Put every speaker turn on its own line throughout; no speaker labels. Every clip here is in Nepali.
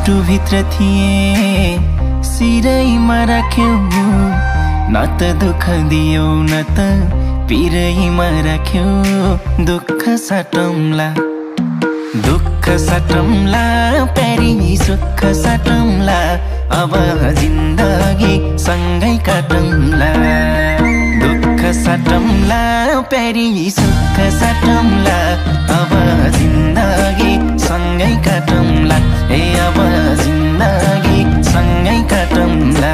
मुटुभित्र थिए सिरैमा राख्यौ, न त दुःख दियौ न त पिरैमा राख्यौ। दुःख साटौँला दुःख साटौँला प्यारी सुख साटौँला, अब जिन्दगी सँगै काटौँला। दुःख साटौँला प्यारी सुख साटौँला, अब जिन्दगी सँगै काटौँला। ए अब जिन्दगी सँगै काटौँला।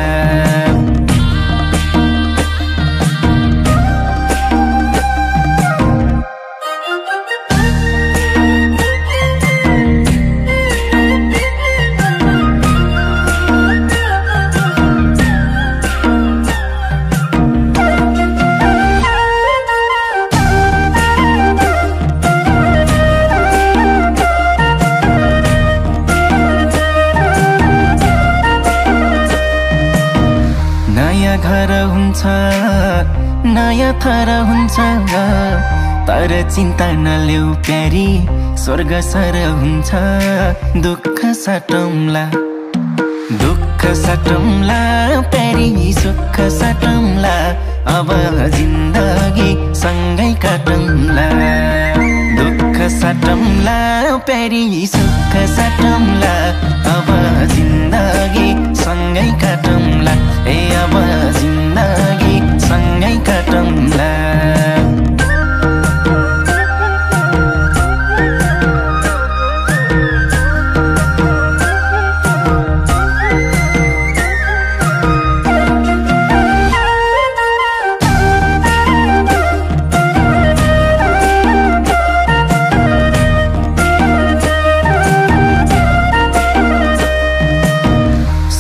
नयाँ घर हुन्छ, नयाँ थर हुन्छ, तर चिन्ता नलेऊ प्यारी स्वर्ग सर हुन्छ। दुःख साटौँला दुःख साटौँला प्यारी सुख साटौँला, अब जिन्दगी सँगै काटौँला। दुःख साटौँला प्यारी सुख साटौँला, अब जिन्दगी सँगै काटौँला। ए अब जिन्दगी सँगै काटौँला।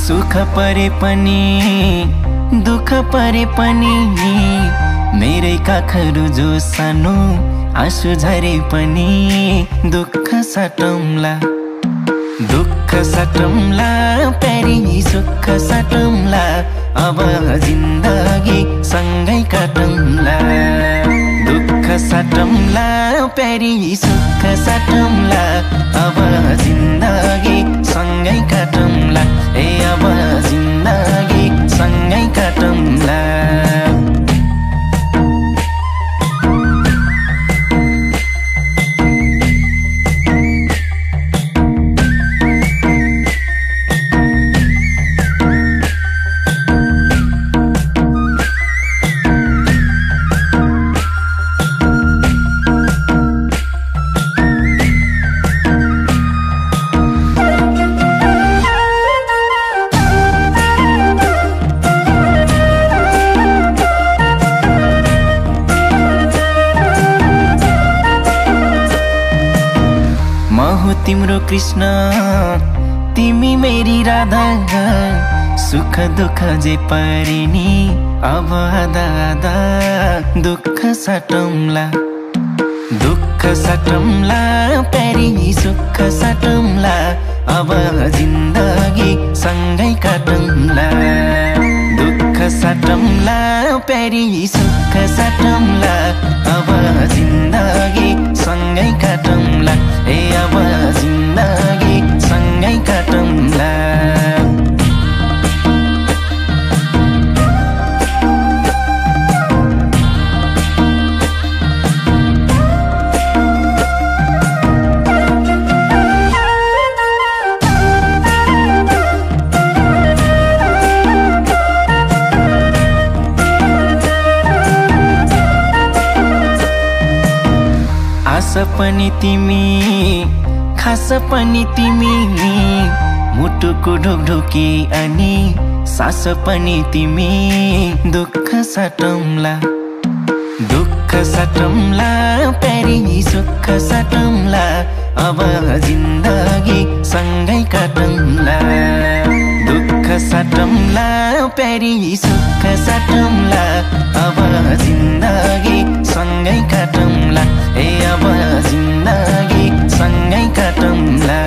सुख परे पनि दुःख परे पनि, मेरै काखहरू जो सानो आँसु झरे पनि। दुःख साटौँला दुःख साटौँला प्यारी सुख साटौँला, अब जिन्दगी सँगै काटौँला। दुःख साटौँला प्यारी सुख साटौँला, अब जिन्दगी सँगै काटौँला। ए अब जिन्दगी सँगै काटौँला। म हो तिम्रो कृष्ण, तिमी मेरी राधा। सुख दुःख जे परे नि अब आधा आधा। दुःख साटौँला दुःख साटौँला प्यारी सुख साटौँला, अब जिन्दगी सँगै काटौँला। दुःख साटौँला प्यारी सुख साटौँला, अब जिन्दगी सँगै काटौँला। ए अब जिन्दगी सँगै काटौँला। आस पनि तिमी खास पनि तिमी, मुटुको ढोकढोकी अनि सास पनि तिमी। दुःख साटौँला दुःख साटौँला प्यारी सुख साटौँला, अब जिन्दगी सँगै काटौँला। दुःख साटौँला प्यारी सुख साटौँला, अब जिन्दगी सँगै काटौँला। ए अब जिन्दगी सँगै काटौँला।